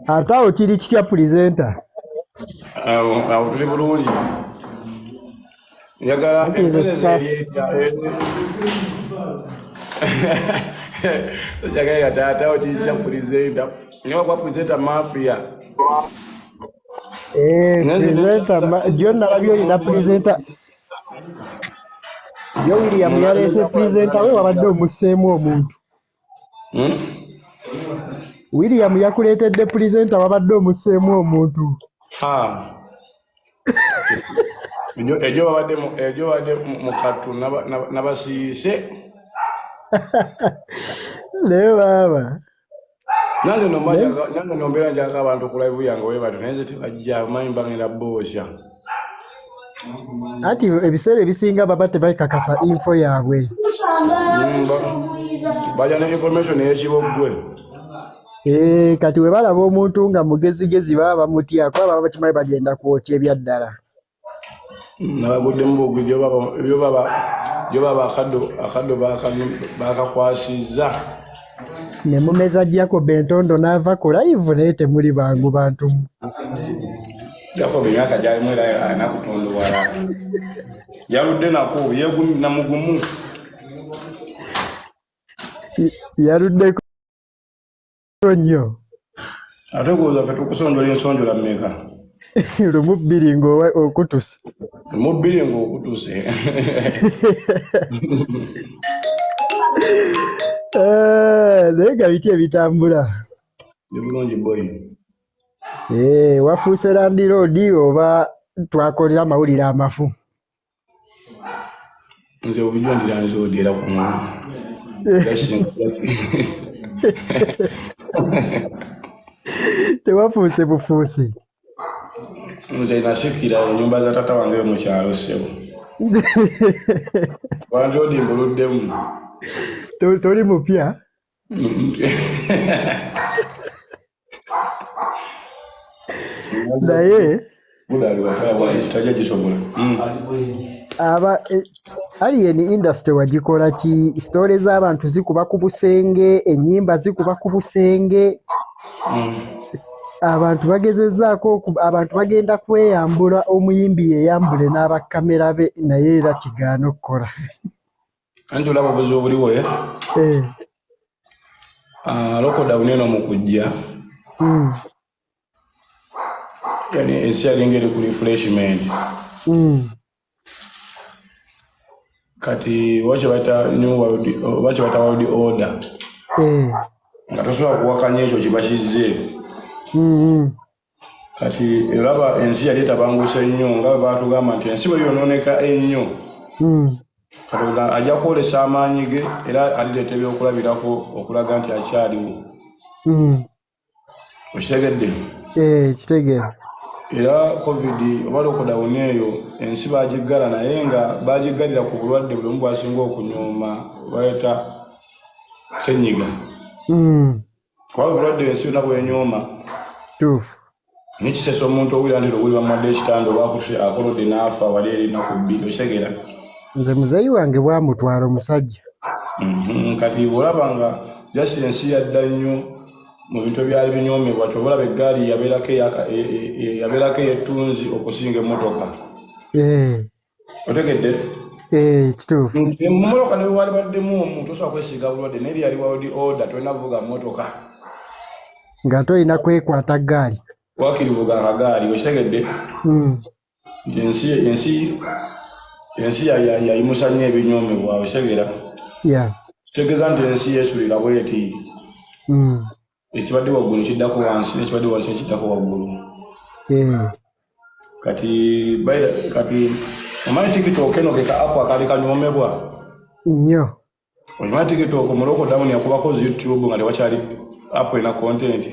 Ate awo kiri kitya pulizenta? Awo awo tuli bulungi. Njagala Anti nze empereza sa eri etya? Njagala taata awo kiri kitya pulizenta? Naye kwa pulizenta mafia. Eh, Nze pulizenta nekyaza jo nalabye olina pulizenta jo William yaleese pulizenta we wabadde omusseemu omuntu. William yakuleetedde pulizenta wabadde omusseemu omuntu. Ha. Ejo babadde mu ejo babadde mu kattu nabasiise. Naye baaba. Nange no Naye mba nange no mbeera njagala abantu ku live yange bwe batyo naye nze tebajja manyi bagenda boosya. Anti ebiseera ebisinga baba tebakakasa info yaabwe. Bajja ne information ey'ekiboggwe. Eh, kati bwe balaba omuntu nga mugezigezi baba bamutya kuba baba bakimanyi bagenda kwokya ebyaddala. Nabaguddemu bugwi gyo baba akaddo bakakwasizza. Ne mumeza Jacob entondo n'ava ku live naye temuli bangu bantu. Jacob emyaka gyalimu era alina kutunduwala. Yaludde nako yeegumye na mugumu. Yaluddeko nnyo. Ate olowooza ffe tukusonjola ensonjola mmeka? Lumu bbiri ng'okutuse. Lumu bbiri ng'okutuse. Eh, naye nga biki ebitambula? Ndi bulungi boy. Eh, wafuuse landiroodi oba twakolera amawulire amafu? Nze bulijjo ndi landiroodi era ku mulimu. Tewafuuse bufuusi. Nze nasikira ennyumba za taata wange mu kyalo ssebo. Landiroodi mbuluddemu. Toli mupya? Naye tajja gisobola. Aba Alien industry wagikola ki? Sitole z'abantu zikuba ku busenge, ennyimba zikuba ku busenge. Abantu bagezezzaako abantu bagenda kweyambula omuyimbi yeyambule n'abakamera be naye era kigaana okukola. Anti olaba obuzibu buliwo eh? Eh. Lockdown eno mu kujja. Yani ensi yalinga eri ku refreshment. Kati oba kye bayita new world, oba kye bayita world order. Nga tosobola kuwakanya ekyo kiba kizze. Kati olaba ensi yali etabanguse nnyo nga bwe baatugamba nti ensi bwe yonooneka ennyo. Katonda ajja kwolesa amaanyi ge era alireeta ebyokulabirako okulaga nti akyaliwo. Okitegedde? Eh, kitegeera. Era COVID oba lockdown eyo ensi baagiggala naye nga baagiggalira ku bulwadde buli omu bw'asinga okunyooma bayita ssenyiga. Kuba obulwadde ensi yonna bwenyooma. Tuufu. Nekisesa omuntu owulira nti luguli bamuwadde ekitanda oba akolodde n'afa wali eri ennaku bbiri, okitegeera? Nze muzeeyi wange bwamutwala omusajja. Kati bw'olaba nga just ensi yadda nnyo mu bintu ebyali binyoomebwa, ky'ova olaba eggaali yabeerako ey'ettunzi okusinga emmotoka. Otegedde? Eh, kituufu. Emmotoka ne bwe wali baddemu omu tosobola kwesiiga bulwadde naye yali world order tolina kuvuga mmotoka. Nga tolina kwekwata ggaali. Waakiri vuga akagaali, okitegedde? Nti ensi yayimusa nnyo ebinyoomebwa, okitegeera? Kitegeeza nti ensi yeesulira bw'eti. Ekibadde waggulu ne kiddako wansi, n'ekibadde wansi ne kiddako waggulu. Kati omanyi TikTok eno ke ka app akaali kanyoomebwa? Nnyo. Okimanyi TikTok mu lockdown yakubako zi YouTube nga tewakyali app erina content?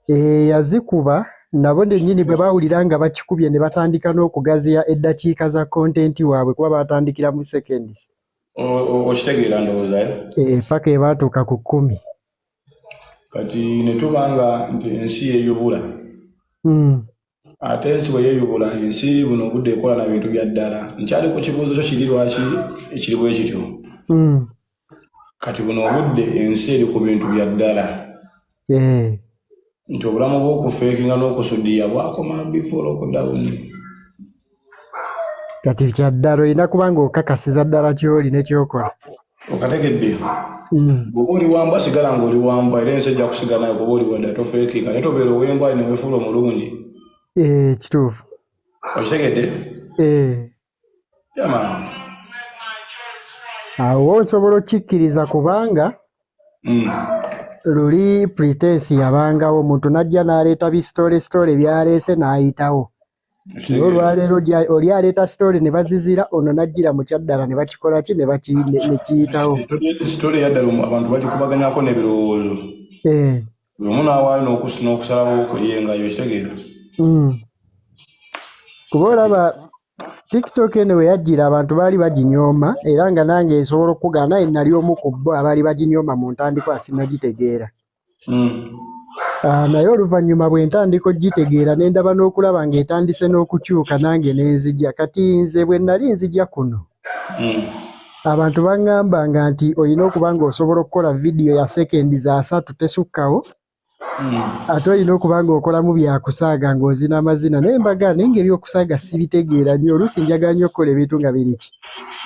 Eh, yazikuba nabo bennyini bwe bawulira nga bakikubye ne batandika n'okugaziya eddakiika za content waabwe kuba batandikira mu seconds. Okitegeera ndowooza, eh? Eh, paka ebaatuuka ku 10. Kati ne tuba nga nti ensi yeeyubula. Ate ensi bwe yeeyubula, ensi buno obudde ekola na bintu bya ddala. Nkyali ku kibuuzo kyo kiri lwaki ekiri bwe kityo. Kati buno obudde ensi eri ku bintu bya ddala. Nti obulamu bw'okufeekinga n'okusudiya bwakoma before lockdown. Kati kyaddala olina kuba ng'okakasiza ddala ky'oli ne kyokola. Okategedde? Bw'oba oli wambwa, sigala ng'oli wambwa, era ensi ejja kusigala naye kuba oli wadda. Tofeekinga, naye tobeera ow'embwa ne weefuula omulungi. Eh, kituufu. Okitegedde? Eh. Yeah man. Awo osobola okkikkiriza kubanga luli pretense yabangawo, omuntu n'ajja n'aleeta bi story story by'aleese n'ayitawo. Naye olwaleero oli aleeta story ne bazizira, ono n'ajjira mu kyaddala ne bakikola ki, ne kiyitawo. Story eyaddala abantu bagikubaganyako n'ebirowoozo. Buli omu n'awaayo n'okusalawo kwe ye nga yo, okitegeera? Kuba olaba TikTok eno we yajjira, abantu baali baginyooma, era nga nange nsobola okukugaana, naye nali omu ku bo abaali baginyooma mu ntandikwa, sinnagitegeera. Ah, naye oluvannyuma bwe ntandika ogitegeera, ne ndaba n'okulaba ng'etandise n'okukyuka, nange ne nzija. Kati nze bwe nali nzija kuno, abantu baŋŋambanga nti olina okuba ng'osobola okukola vidiyo ya sekendi za 30, tesukkawo, ate olina okuba ng'okolamu byakusaaga, ng'ozina amazina. Naye mbaga naye ng'ebyokusaaga sibitegeera nnyo. Oluusi njagala nnyo okukola ebintu nga biri ki?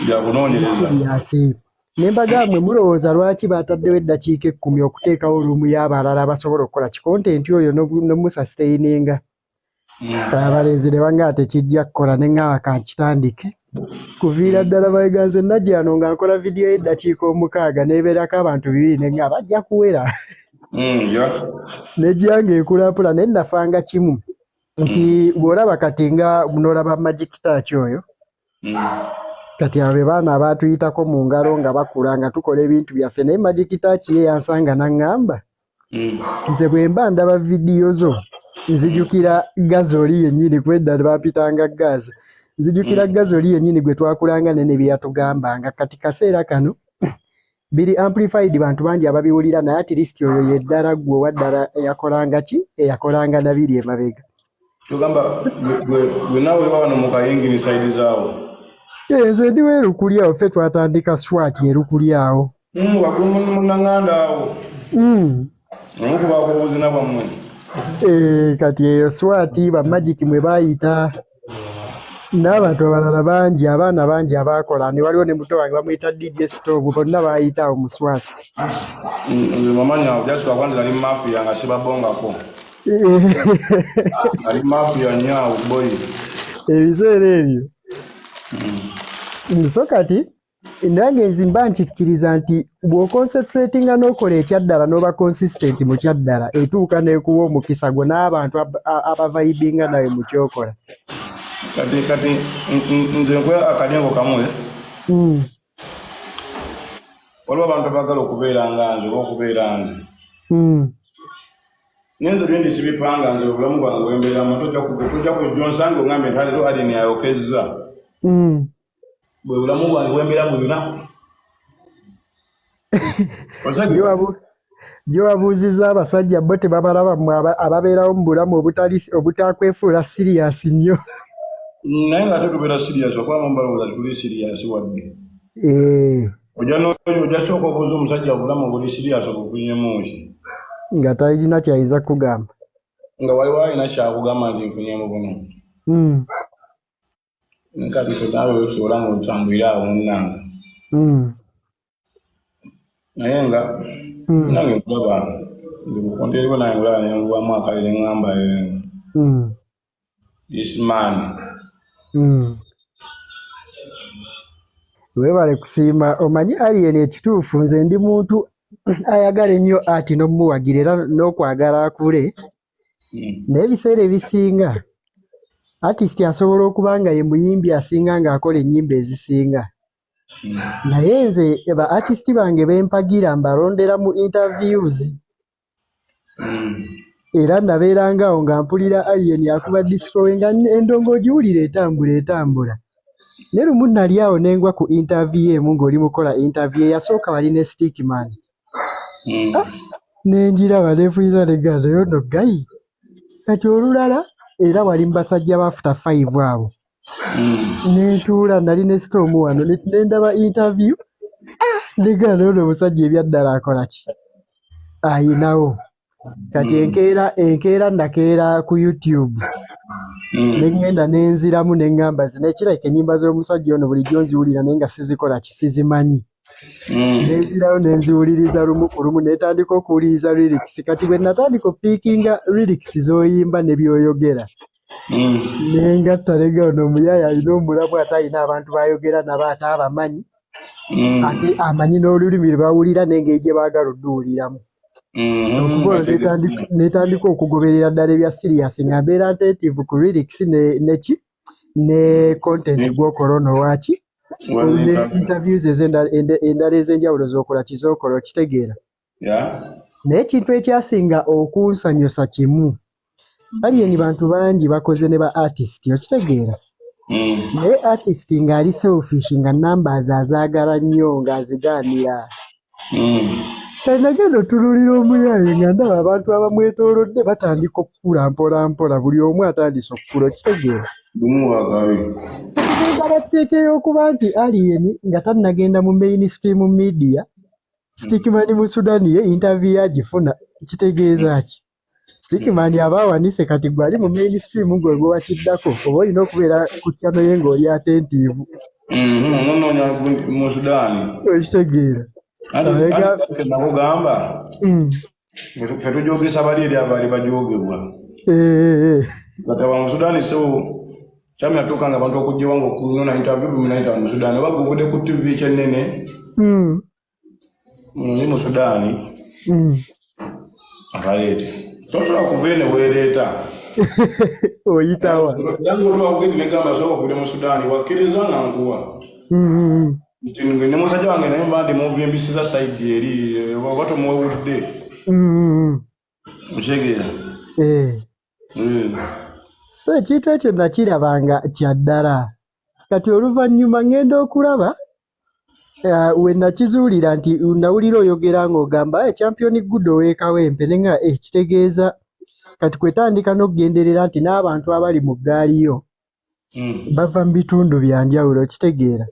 Byakunoonyereza. Byasi. Ne mbaga, mmwe mulowooza lwaki baataddewo eddakiika 10 okuteekawo room y'abalala abasobola okukola ki content oyo n'omusustaininga? Abalenzi ne baŋŋamba tekijja kukola, ne ŋŋamba kankitandike. Kuviira ddala mabega nze najja wano nga nkola vidiyo y'eddakiika 6, n'ebeerako abantu 200, ne ŋŋamba bajja kuwera. Nejja ng'ekulampula, naye nafanga kimu nti bw'olaba kati nga n'olaba Magic Touch oyo, kati abo be baana abaatuyitako mu ngalo nga bakula nga tukola ebintu byaffe. Naye Magic Touch ye yansanga n'aŋŋamba, nze bwe mba ndaba vidiyo zo, nzijukira Gaza oli yennyini, kwedda bampitanga Gaza, nzijukira Gaza oli yennyini gwe twakulanga naye ne bye yatugambanga. Kati kaseera kano biri amplified, bantu bangi ababiwulira, naye at least oyo ye ddala ggwe owa ddala eyakolanga ki, eyakolanga nabiri emabega. Tugamba gwe naawe oli wano mu kayingini side zaawo? Eh, nze ndi weerukuli awo, ffe twatandika SWAT erukuli awo. Waggulu munaŋŋanda awo. Omukubaako obuzina bwammwe. Eh, kati eyo SWAT ba Magic mwe baayita n'abantu abalala bangi, abaana bangi abaakola, ne waliwo ne muto wange bamuyita DJ Stove, bonna baayita awo mu SWAT. Nze mamanyi awo, just lwakuba nze nali mafia nga sibabongako. Nali mafia nnyo awo, boy. Ebiseera ebyo. So kati nange nze mba nkikkiriza nti bw'oconcentratinga n'okola ekyaddala n'oba consistent mu kyaddala, etuuka n'ekuwa omukisa gwo n'abantu abavaibinga nawe mu kyokola. Kati nze nkuwa akadengo kamu, eh? Waliwo abantu abaagala okubeera nga nze oba okubeera nze. Naye nze byendi sibipanga. Nze obulamu bwange bwembeeramu, tojja kujja onsange oŋŋambe nti leero Alien ayokezza. Bwe bulamu bwange bwembeera buli lunaku. Gye wabuuzizza abasajja bo tebabalaba, mmwe ababeerawo mu bulamu obutali obutakwefuula serious nnyo. Naye nga ate tubeera serious, okuba mubalowooza tetuli serious wadde. Ojja sooka obuuza omusajja, obulamu obuli serious obufunyemu ki? Nga talina kyayinza kugamba. Nga waliwo alina kyakugamba nti nfunyemu buno. Kati ffe naawe wetusobola nga otambulire awo munnange. Naye nga nange nkulaba, nze bukontereko nange nkulaba nenguwamu akale neŋŋamba, eh, this man. Weebale kusiima. Omanyi Alien, ekituufu nze ndi muntu ayagala ennyo ati n'omuwagira era n'okwagala akule, naye ebiseera ebisinga artist asobola okuba nga ye muyimbi asinga ng'akola ennyimba ezisinga, naye nze ba artist bange bempagira mbalondera mu interviews. Era nabeeranga awo nga mpulira Alien akuba disco we, nga endongo ogiwulira etambula etambula, naye lumu nali awo ne ngwa ku interview emu ng'oli mukola interview eyasooka wali ne Stickman. Ne ngiraba ne nfuyiza ne ggamba, naye ono guy. Kati olulala era wali mu basajja ba After Five abo, ne ntuula nali ne Storm wano ne ndaba interview, ne ggamba, naye ono omusajja ebyaddala akola ki, ayinawo. Kati enkeera nakeera ku YouTube ne ŋŋenda ne nziramu ne ŋŋamba zino ekirabika ennyimba z'omusajja ono bulijjo nziwulira naye nga sizikola ki, sizimanyi. Nenzirayo ne nziwuliriza lumu ku lumu, ne ntandika okuwuliriza lyrics. Kati bwe natandika opickinga lyrics z'oyimba ne by'oyogera, ne ngatta ne nga ono omuyaaye alina omulamwa, ate alina abantu b'ayogera nabo ate abamanyi, ate amanyi n'olulimi lwe bawulira n'engeri gye baagala odduwuliramu. Okuva olwo netandika okugoberera ddala ebya serious, nga mbeera attentive ku lyrics ne neki ne content gw'okola ono waaki ne interviews endala ez'enjawulo z'okola kizookola, okitegeera? Naye ekintu ekyasinga okunsanyusa kimu, Alien, bantu bangi bakoze ne ba artist, okitegeera? Naye artist ng'ali selfish, nga numbers azaagala nnyo, ng'azigaanira. Kati nagenda otunuulira omuyaaye nga ndaba abantu abamwetoolodde batandika okukula mpola mpola, buli omu atandise okukula, okitegeera? Gumu wakabi. Kitegeeza tteekeyo okuba nti Alien nga tannagenda mu mainstream media, Stickman mu Sudan ye interview agifuna, kitegeeza ki? Stickman aba awanise. Kati gwe ali mu mainstream, gwe gwe wakiddako, oba olina okubeera ku channel ye ng'oli attentive. Nonoonya mu Sudaani. Okitegeera? Anti nakugamba, ffe tujogesa bali eri abaali bajogebwa. Kati aba mu Sudaani, sebo, kyami atuuka nga abantu okujja wange okunona interview 15 mu Sudaani, oba guvudde ku TV kyenene, munonye mu Sudaani abaleete. Tosobola kuva ene weereeta. Oyitawa? Yange otuwa kugeti negamba sooka okubire mu Sudaani, wakkiriza nga nkuwa. Nti ne musajja wange naye mba ndi muvimbisiza side eri, oba tomuwewudde. Okitegeera? Eh. So ekintu ekyo nakirabanga kya ddala. Kati oluvannyuma ŋŋenda okulaba we nakizuulira nti nawulira oyogera ng'ogamba, "Eh, Champion Gudo ow'e Kawempe," ne nga kitegeeza kati kwetandika n'okugenderera nti n'abantu abali mu ggaali yo bava mu bitundu bya njawulo, okitegeera?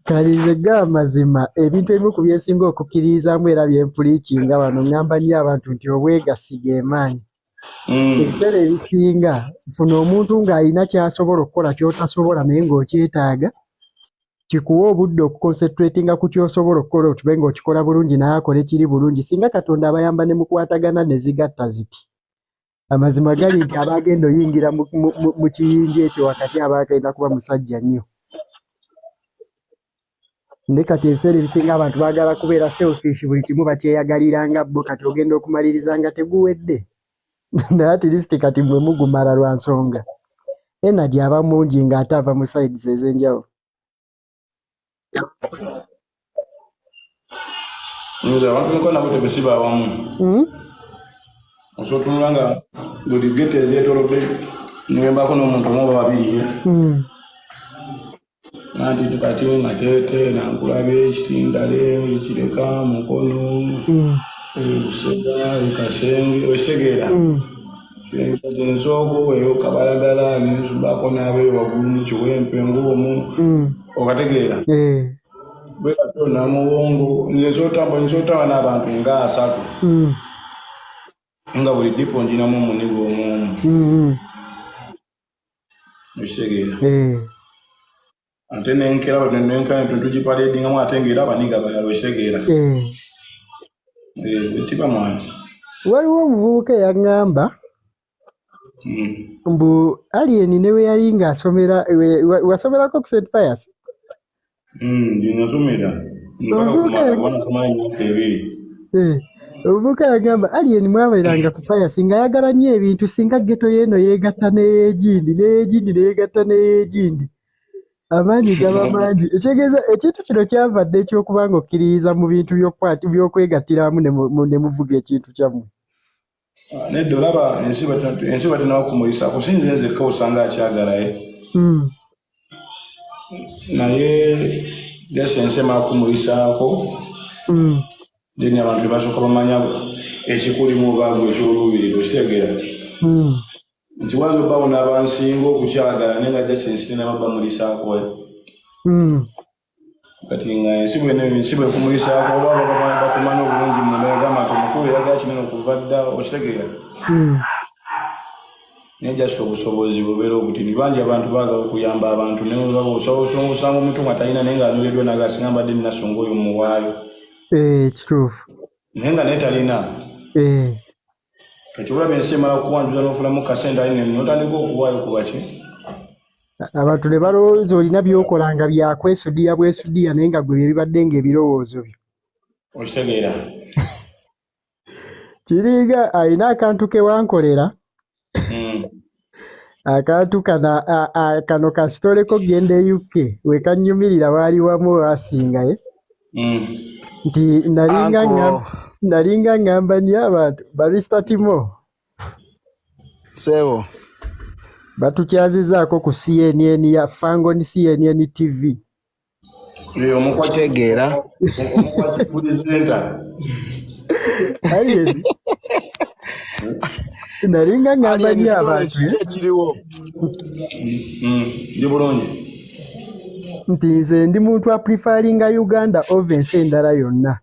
Kale nze ga amazima, ebintu ebimu ku byensinga okukkiririzaamu era bye mpreachinga wano, ŋŋamba nnyo abantu nti obwegassi ge maanyi. Ebiseera ebisinga funa omuntu ng'alina ky'asobola okukola ky'otasobola naye ng'okyetaaga, kikuwa obudde okuconcentratinga ku ky'osobola okukola, otube ng'okikola bulungi naye akole kiri bulungi. Singa Katonda abayamba ne mukwatagana ne zigatta ziti, amazima gali nti aba agenda oyingira mu kiyinja ekyo wakati aba agenda kuba musajja nnyo. Naye kati ebiseera ebisinga abantu baagala kubeera selfish, buli kimu bakyeyagalira nga bo. Kati ogenda okumaliriza nga teguwedde, naye at least kati mwe mugumala lwa nsonga energy aba mungi ng'ate ava mu sides ez'enjawulo. Nze abantu nkola nabo tebisiba awamu. Osobola otunula nga buli ghetto ezeetoolodde niwembako n'omuntu omu oba babiri. Anti kati Mateete, Nankulabye, Kitintale, Kireka, Mukono, Busega, Kasenge, okitegeera? Kati ensooka eyo Kabalagala, nensubako n'abeeyo waggulu mu Kiwempe ng'omu, okategeera? Eh. Bwekatyo Namuwongo, nze nsootamba n'abantu nga 30, nga buli depot nginamu omunigo omu omu. Okitegeera? Eh. Ate nenkera nenkera tugiparadingamu, ate ngaera abaniga balala, okitegeera? Eh. Eh, tiba mwana. Waliwo omuvubuka eyaŋŋamba mbu Alien ne we yali ng'asomera, wasomerako ku St Pius? Ndi nasomera mpaka kumala, kuba nasomayo emyaka 2. Eh, omuvubuka yagamba Alien mwabeeranga ku Pius ng'ayagala nnyo ebintu, singa ghetto yeeno yeegatta n'ey'egindi, n'ey'egindi neyeegatta n'ey'egindi, amaanyi gaba mangi. Ekitegeeza ekintu kino kyava dda ekyokuba nga okkiririza mu bintu by'okwegattira wamu ne muvuga ekintu kyammwe. Ah, nedda, olaba ensi batenaba kumulisaako, si nze nzekka osanga akyagalaye. Naye just ensi emala kumulisaako, then abantu tebasooka bamanya ekikulimu oba gwe ekyoluubirira, okitegeera? Nti wanza obbawo n'abansinga okukyagala, naye nga just ensi tenaba bamulisaako. Kati nga ensi bwene ensi bwekumulisaako oba bakumanyi obulungi munda negamba nti omukulu eyagala kinene okuva dda, okitegeera? Naye just obusobozi bubeera obutini. Bangi abantu baagala okuyamba abantu, naye osanga omuntu nga talina, naye ng'anyoleddwa naga singa mbadde nina songa oyo muwaayo. Eh, kituufu. Naye nga naye talina. Kati olaba ensi emala kuwanjuza n'ofunamu kasente ali notandika okuwaayo ku baki. Abantu ne balowooza olina by'okola nga byakwesudiya bwesudiya, naye nga gwe bye bibadde ng'ebirowoozo byo. Okitegeera? Kiringa alina akantu ke wankolera. Akantu kano kano kasitoleko genda e UK we kannyumirira, waali wamu wasinga ye. Nti nalinga Uncle. Nalinga ngamba nnyo abantu barista Timo. Sebo. Batukyazizaako ku CNN ya Fangon, CNN TV. Eh, Kitegeera. Omukwaki presenter. Alien, nalinga ngamba Alien nnyo story abantu kiki ekiriwo? Ndi bulungi. Nti nze ndi muntu apreferringa Uganda over ensi endala yonna.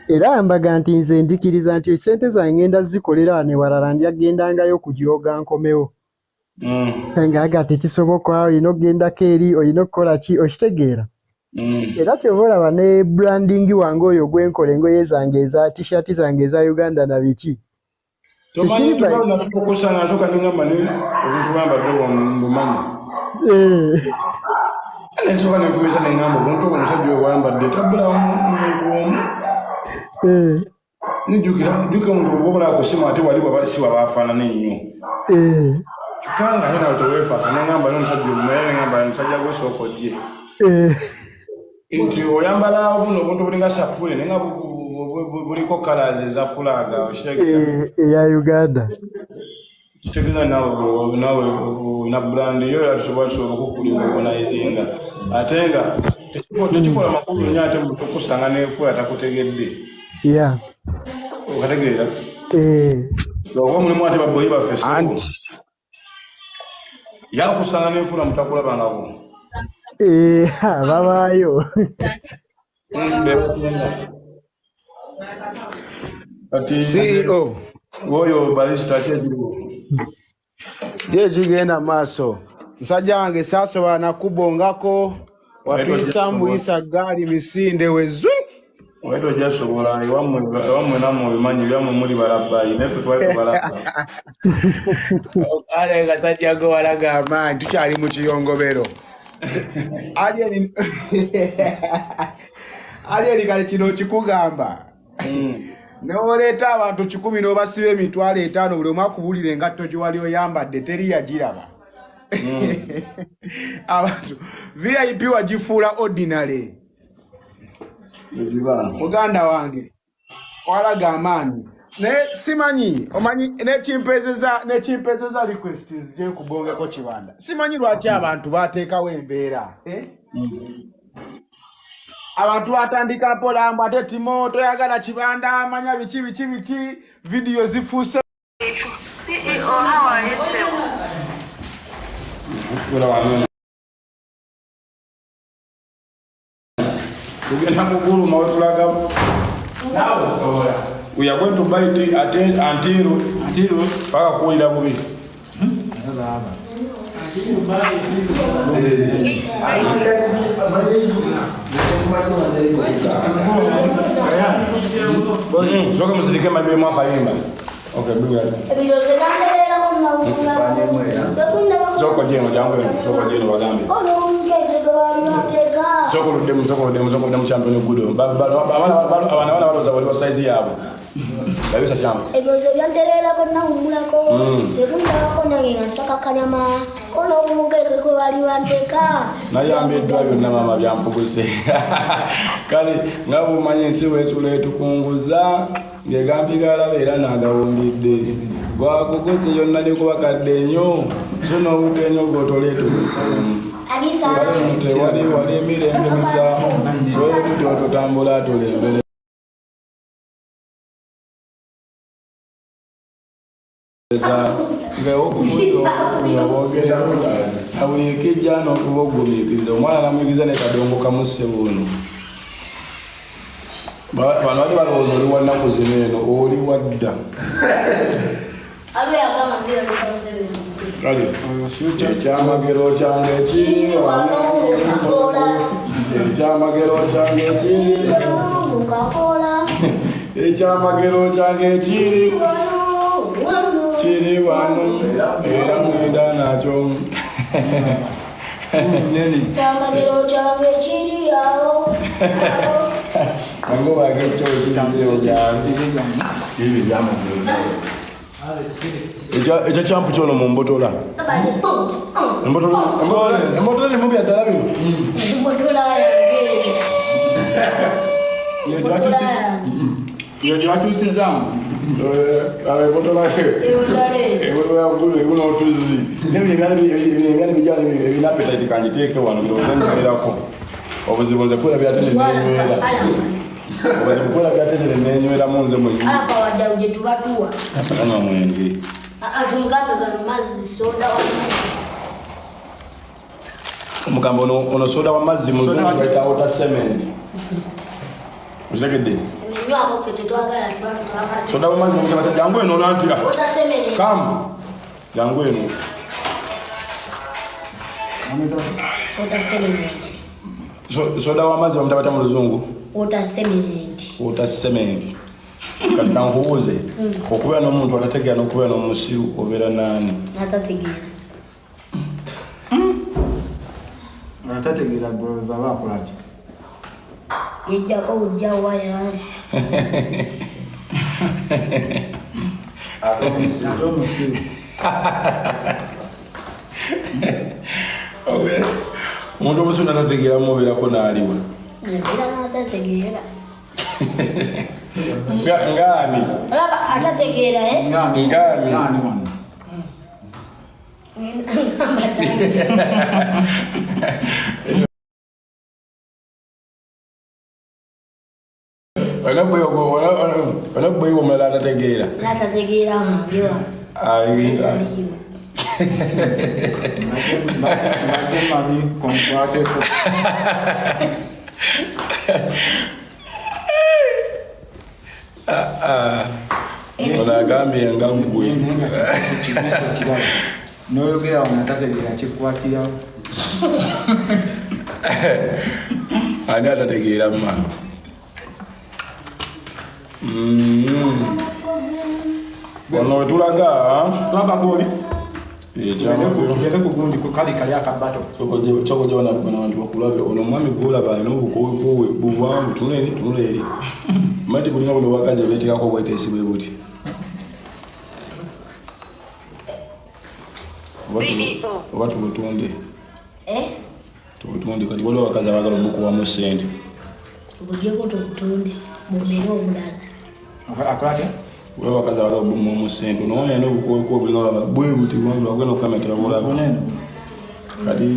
Era mbaga nti nze ndikiriza nti esente zange ngenda zikolera wano, ewalala ndyagendangayo kujooga nkomewo. Ngaaga tekisoboka, olina okugendako eri, olina okukola ki, okitegeera? Era kyova olaba ne branding wange oyo gwenkola, engoye zange eza T-shirt zange eza Uganda na biki. Tomanyi. Tekiri Tubalo nasooka okusanga, nsooka nengamba ne obuntu bwambadde obwo mbumanyi. Nensooka nenfumisa nengamba obuntu obwo omusajja oyo bwambadde tabulamu muntu omu. Nijjukira jjukira omuntu bwobola ku simu ate wali bwaba si bwabafaanana ennyo. Kyokka nga ate nawe teweefaasa, nengamba ne omusajja omu, era nengamba omusajja gwesooka ojje. Nti oyambala buno obuntu bulinga sapule, naye nga buliko colours eza flag, okitegeera? Eh, eya Uganda. Kitegeeza naawe olina brand yo, era tusobola okukurecognizinga, ate nga tekikola makulu nnyo ate muntu okusanga n'enfuula takutegedde. Okategeera? Eh. Oba mulimu ate baboyi baffe ssebo. Anti Yakusanga n'enfuula mutakulabangako. Eh, ha, babaayo. Be basinga. Kati CEO. Oyo barista ki ekiriwo? Ye kigenda maaso, musajja wange, saasobola nakubongako watuyisa mbuyisa gaali misinde wezwi. Oba tojja sobola, ewammwe nammwe obimanyi, byammwe muli balabbayi, naye ffe twali tubalabba. Ale gasajja go walaga amaanyi, tukyali mu kiyongobero. Alien, Alien, kale kino kikugamba, n'oleeta abantu 100 n'obasiba 50,000, buli omu akubulira engatto gye wali oyambadde teri yagiraba. Abantu VIP wagifuula ordinary. Ebiba. Muganda wange, walaga amaanyi, naye simanyi, omanyi nekimpezeza request nzije nkubongeko kibanda. Simanyi lwaki abantu bateekawo embeera, eh? Abantu batandika mpola mbu ate Timo toyagala kibanda, amanya biki biki biki, vidiyo zifuuse. CEO, how are you, sir? Gula wano. Tugenda kuguluma wetulaga. Naawe osobola. We are going to buy it until Until paka kuwulira bubi. Baba. Soka musirike mabiri akayimba. Okay, bring it. Ebirowoozo byangererako. Soko jeno jangu eno, soko jeno bagambe. Soko luddemu, soko luddemu, soko luddemu champion gudo. Abaana bana balowooza bali wa size yaabwe. Babisa champ. Ebirowoozo byantererako nawummulako tekundabako nange nga nsaka kanyama onobunkeeke kwe bali banteeka. Nayambiddwa byonna maama byampuguse. Kale nga bwomanyi ensi bwesula etukunguza ng'egampigaalaba era n'agawumbidde gwakukuze yonna nekubakadde nnyo so n'obutenyo gwotoleetukuseemu. Abisa. Tewali wali emirembe misa bwetutyo tutambula tulembereza Nga na buli ekijja n'okuba ogumiikiriza omwana namuyigiriza ne kadongo kamu ssebo ono. Bano bali balowooza oli wa nnaku zino eno oli wadda. Abe agamba nzira leka Museveni. Kale ekyamagero kyange kiri wano, ekyamagero kyange kiri Wano mukakola. Ekyamagero kyange kiri Wano wano. Kiri wano era ngenda nakyo. Nene. Ekyamagero kyange kiri awo. Awo. Ango bagekyo ekizeo kyange. Ibi byamagero. Ekyo kyampu kyono mu mbotola. Abali boom. Embotola embotola limu byaddala bino. Mbotola yange. Iyo gye bakyusizaamu. Embotola Embotola eyo. Embotola gulu ebuno otuzzi. Nebyo ebyali bijala ebina appetite kanjiteeke wano birowooza nywerako. Obuzibu nze kwerabira ate ne neenywera. Alafa. Obuzibu kwerabira ate ne neenyweramu nze mwennyini. Alafa wadde gye tubatuwa. Anywa mwenge. Tumugambe gano mazzi soda wa mazzi. Omugambo ono soda wa mazzi mu Soda wa- luzungu bayita water cement. Okitegedde? Eminywako ffe tetwagala tuba twagala. Soda wa mazzi mutaba jangu eno nanti. Water cement. Come. Jangu eno. Water cement. Soda wa mazzi bamutaba mu luzungu. Water cement. Water cement. Kati kankubuuze, okubeera n'omuntu atategeera n'okubeera n'omusiru obeera naani? N'atategeera. Atategeera golooza aba akola ki? Yejjako bujja waya. Ate omusiru. Omuntu omusiru n'atategeera mubeerako n'aliwa? Nze mbeera n'atategeera. Ngaani? Olaba atategeera, eh? Ngaani? Ngaani? Ngaani wano? Olina bweyiwa omulala atategeera. N'atategeera wange wano. Ali- Aliwo. Mbadde mmanyi konkwateko. Ono agambye nga ggwe. Naye nga kigusa kirala. N'oyogera wano atategeera kikukwatirawo. Ani atategeera mma? Wano wetulaga, Tulaba gw'oli. Ekyamagero. Tugende ku gundi ku kali kali akabato. Soko gye bano abantu bakulabe. Ono omwami gw'olaba alina obukoowekoowe buwanvu, tunula eri, tunula eri. Manyi bulinga buno obwakazi obeeteekako obweteesi bwe buti. Oba tubutunde. Eh? Tubutunde kati waliwo abakazi abaagala obukuwamu ssente. Tubugyeko tubutunde, bumere obulala. Akola atya? Waliwo abakazi abaagala obumuwamu ssente. Ono omwami alina obukoowekoowe bulinga olaba bwe buti, buwanvu, lwagenda okukamera tebabulaba. Bunene. Kati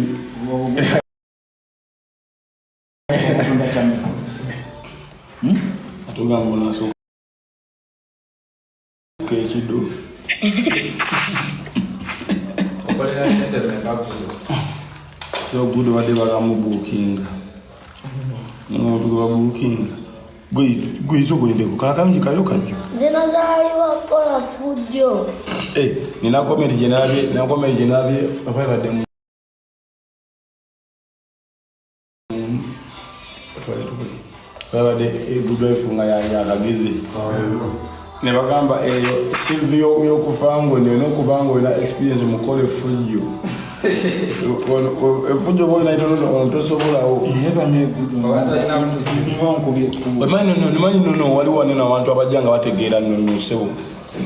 Obutunda kyameka? Tugamba ono asooka ekiddo. Okolera ssente mmeka gudo? So gudo badde bagamubuukinga. Omuntu gwe babuukinga. Gwe isooka olindeko, kalakangi kaliyo kajjo. Nze nazaalibwa kukola ffujjo. Nina comment gye nalabye, nina comment gye nalabye, oba ebadde mu- Babadde good wife nga yakagezi. Ne bagamba eyo CV y'okufa ngo nina okuba nga olina experience mu kukola effujjo. Effujjo bw'olina itono ono tosobolawo. Naye banneegudu nga nkubye ekkubo. Omanyi nno waliwo wano abantu abajja nga bategeera nno nno ssebo.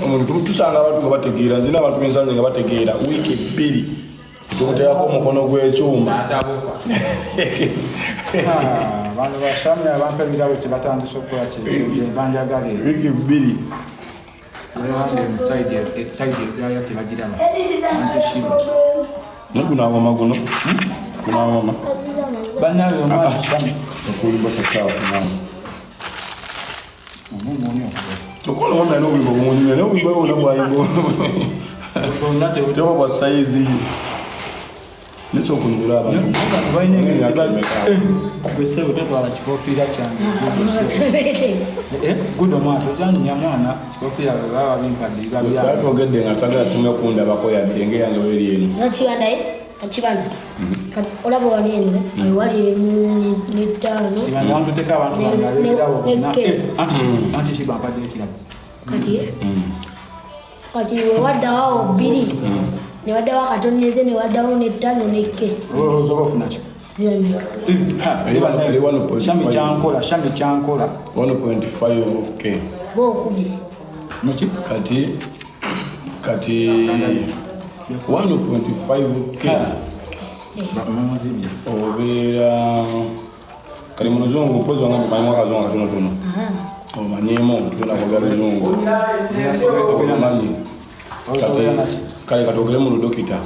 Omuntu tusanga abantu nga bategeera, nze n'abantu bensanze nga bategeera wiiki 2 tumuteekako omukono gw'ekyuma. Bano basami abampa ebirabo kye batandise okukola kyekyo banjagala ebyo. Wiiki 2. Wange side egaya tebagiraba. Anti Shiba. Naye guno awoma guno. Guno awoma. Bannange omwana Shami. Okulimba takyafu naawe. Omumu oni okuba. Kyokka ono omwana alina obuyimba bumunyumira, naye obuyimba bwonna bw'ayimba. Bonna Teba bwa sayizi nesa okunyumira abantu. Balina engeri Emyaka emeka? Gwe ssebo totwala kikofiira kyange. Gudo mwana tozannya mwana kikofiira bwe baba bimpadde biba Bwe byange. twogedde nga tagala singa kundabako yadde ng'eyange weeri eno. Nakibanda ye nakibanda kati olaba wali eno wali emu n'ettaano. Kibanda wantuteko abantu bange ab'ebirabo bonna. Ne- Anti Shiba ampadde ekirabo. Kati wewaddawo awo bbiri newaddawo akatoneze newaddawo n'ettaano nekke. Olowooza oba ofuna ki? Ziremeka. Eri 1.5. Shami kyankola, Shami kyankola. 1.5k. Ba okubye. Niki? Kati 1.5k Mumuzibye. obeera kali mu luzungu mpozi wange mumanyimu akazungu katonotono omanyimu tugenda kwogera luzungu omanyi kati kale katwogere mu ludokita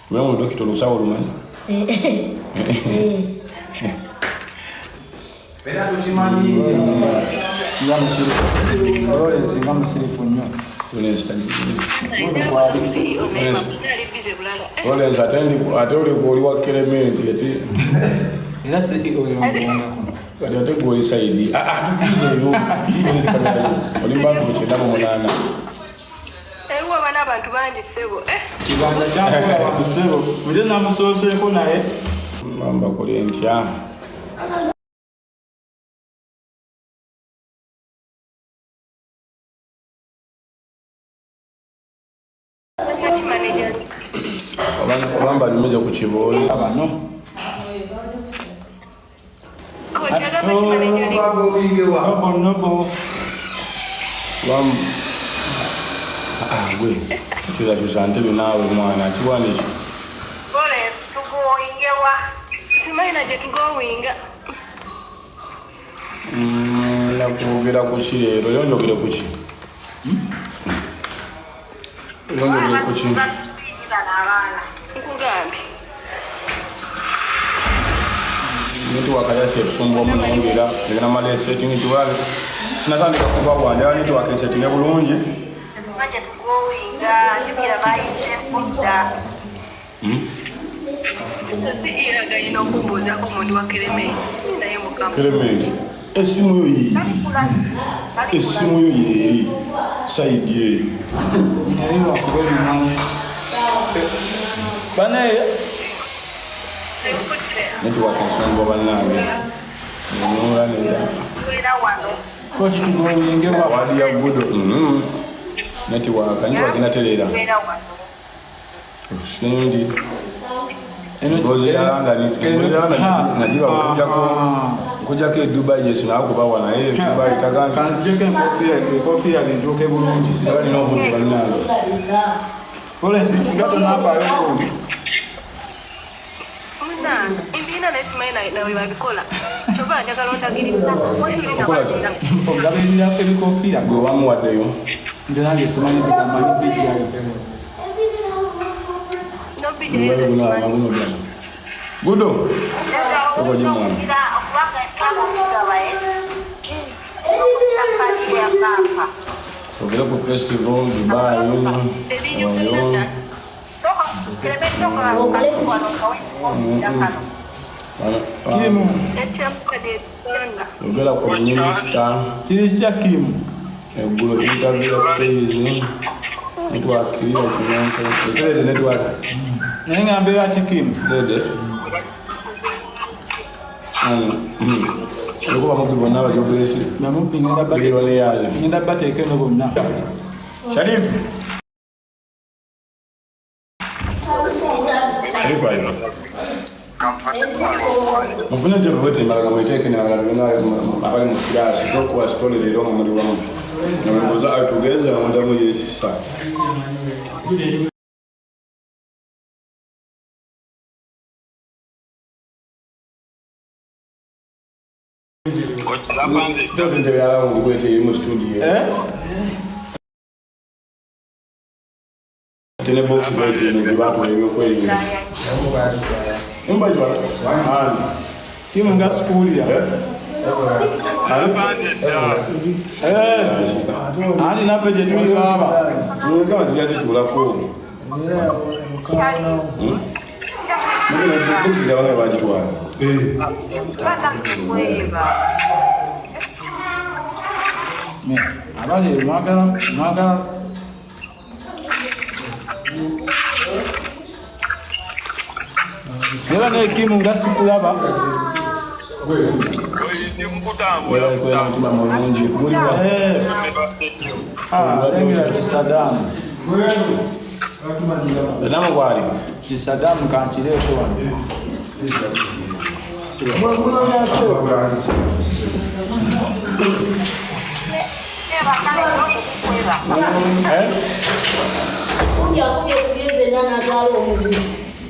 tugere mu ludokita olusawo olumanyi. Era tukimanyi. Nga musirifu. Lawrence nga musirifu nnyo. CEO naye ali busy bulala. Lawrence ate oli wa Clement ate Era CEO yomubongako. kati ate gwe oli sayidi tukizeeyo tukize kamera oli mbantu 98. Eriwo abaana abantu bangi ssebo. Kibanda kyankola wakusebo. Nze namusooseeko naye. Mamba kole ntya. Ki manager? Oba mbanyumize ku kiboozi. Bano. Coach agamba ki manager? Nobo nobo. Gwe kyusakyusa ntebe naawe mwana kiwana ekyo. Lawrence tugoyingewa. Simanyi na gye tugowinga. Nakwogera ku ki leero? Leero njogere ku ki? Leero njogere ku ki? Nkugambye. Netiwaka yasi etusumbuwamu naye ng'era egenda mala esetting kiwale sinatandika kuba bwanje era netiwaka esettinge bulungi. CEO agayina okumbuuzaako omuntu wa Clement naye mukama. Clement essimu yo yiiri essimu yo yeeri sayidi eyo. Naye lwakuba ebimanyi. Banaye. Netiwaka ensumbuwa bannange nenuula nenda. Coach tugoyingewa. Wadi ya gudo netiwaka netiwaka inatereera. Sindi Ngozi ya London, ngozi ya London nagiba nkujjako e Dubai gye sinaakubawa naye Dubai tagandi. Kanzijeko enkofiira bintuuke bulungi. Era nina obudde bannange. Lawrence nga tonampaayo bulungi. Munnange ebibiina naye simanyi nawe babikola. Kyova njagala ondagirira. Okola ki? Ogabirira ebikofiira. Gwe bamuwaddeyo. Nze nange simanyi bigamanyi bijjayo. Gudo. Okoje mwana. Ogera ku festival Dubai oyo. Kimu. Ogera ku minister. Kiri kitya Kimu? Eggulo interview ya Keizi. Network iri okunyonka. Etereze network. Naye nga mbeera ki Kimu? Dede. Olwokuba mubbi bonna abajogeresi. Namubbi ngenda bateeka eno bonna. Sharif. Sharif alina. Mufune entebe bwete embalala mwiteeke n'abalala bonna abali mu kiraasi okuwa sitole leero nga muli wamu. Nga mwebuuza atugeze nga muddamu yeesisa. Tete entebe ya rawundi bwete eri mu situdiyo. Ate ne box bwete eno gye baatuwa ebyokwerinda. Kimu nga sikuwulira. Ani naffe gye tuli baaba. Ngamba tujja zituulako. Mugenda bange bagitwala. Abali mwagala mwagala era nekimu nga sikulaba. Kwera mutima mulungi guliwa. Lengera kisadamu. Sadamu kwali. Kisadamu kankireete wano.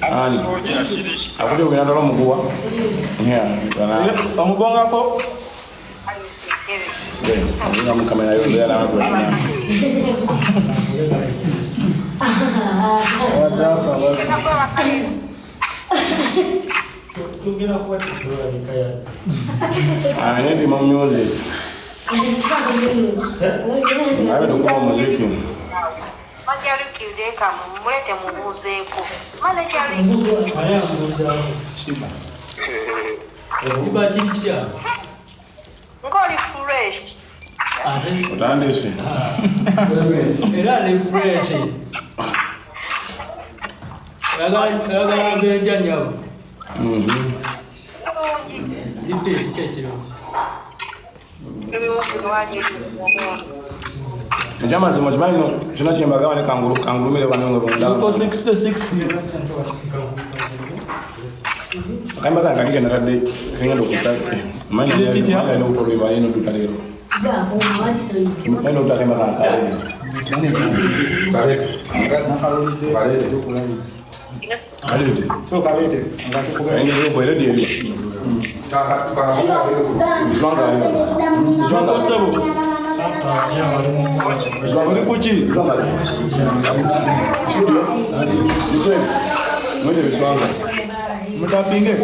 Ani? Akubye okubye omuguwa? Omugongako? Nga mu kamera yo mbeera nawe gwefuna. Anye ndi mu music. Nawe tukuba muziki. Mulete mubuuzeeko. Manager Ricky. Ng'oli fresh. Otandise. Era ali fresh. Oyagala mbeera nnyabo. Ndi fit ki ekiro? Ekyamazima kimanyi no kino kye mbagamba ne kangulumire wano nga bondaba. Yuko 66. Akayimba kange kali ke natadde kengenda okutta. Manyi alina obutolwe alina odduta leero. Manyi n'odduta akayimba kange kaleete. Kaleete. Ayinza okubeera eri. Biswanga sebo. Oli kuki? Mutapinge.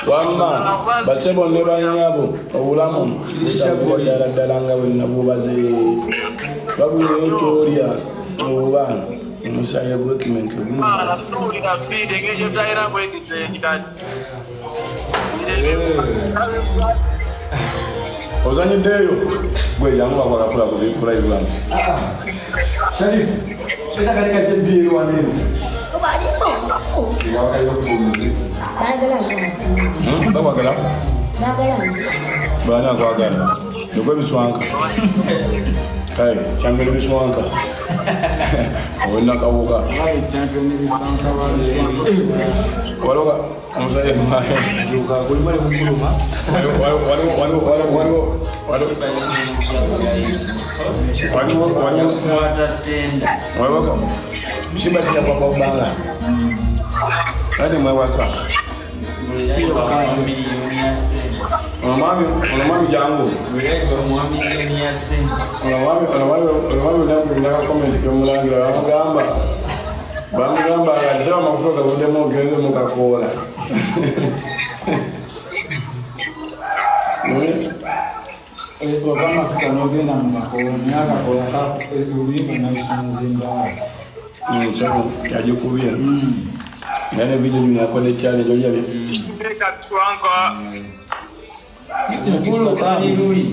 Wamma basebo ne bannyabo obulamu busabwa ddala ddala nga bwe nabubaze babuleyo ky'olya oba omusaayi gw'ekimenke gumu. Ozanyiddeeyo gwe jangu bakwagala kula live Sharif, bakwagala? Baani akwagala? Nokwe biswanka. Kale, champion biswanka. Owena kawuka. Waliwo omusajja waliwo simba kijja kwamba bbanga. Ate mwewasa. Ono mwami jangu. Ono mwami nakubirako comment kemulangira bamugamba nga saba amafuta gavuddemu ogenze mukakoola. Oba amafuta n'ogenda mu makoola naye akakoola oluyimba nalusanze mbaawo. Yagikubye naye ne video gino yakola challenge ojabye. Luli.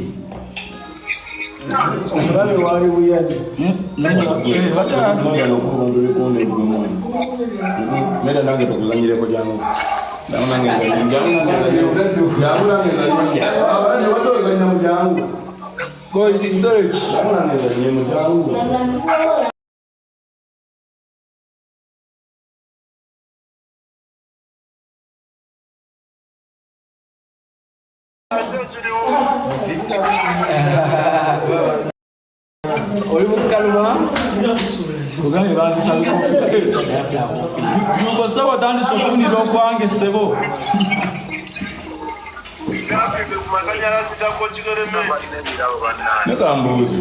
Omulabe waali buyadde. Mera nange tukuzanyireko jangu. Jangu nange nzanye. Jangu nange nzanye. Abandi watu wazanya mu jangu. Go search. Jangu nange nzanye mu jangu. Oli mukaluma. Kugambye banzisa. Yuko sebo atandise okufunira okwange sebo. Nekambuuzi.